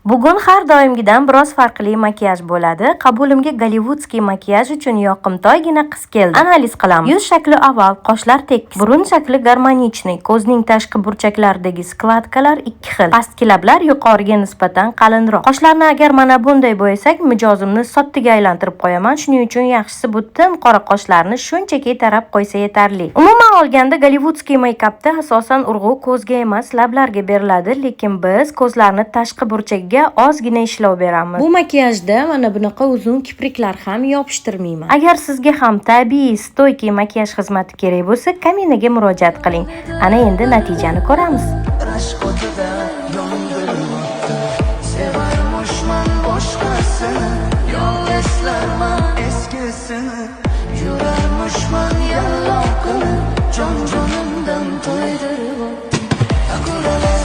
Bugun har doimgidan biroz farqli makiyaj bo'ladi. Qabulimga голливудский makiyaj uchun yoqimtoygina qiz keldi. Analiz qilamiz. Yuz shakli oval, qoshlar tekis, burun shakli гармоничный, ko'zning tashqi burchaklaridagi складка lar ikki xil. Pastki lablar yuqoriga nisbatan qalinroq. Qoshlarni agar mana bunday bo'yasak, mijozimni sottiga aylantirib qo'yaman. Shuning uchun yaxshisi bu tim qora qoshlarni shunchaki tarab qo'ysa yetarli. Umuman olganda, голливудский meykapda asosan urg'u ko'zga emas, lablarga beriladi, lekin biz ko'zlarni tashqi burchagiga ozgina ishlov beramiz. Bu makiyajda mana bunaqa uzun kipriklar ham yopishtirmayman. Agar sizga ham tabiiy, стойкий makiyaj xizmati kerak bo'lsa, Kaminaga murojaat qiling. Ana endi natijani ko'ramiz. Rashk o'tida yondiryapti. Sevarmishman boshqasini, yo eslarman eskisini. Yurarmishman yallo qilib, jon jonimdan to'ydiryapti. Akulalar.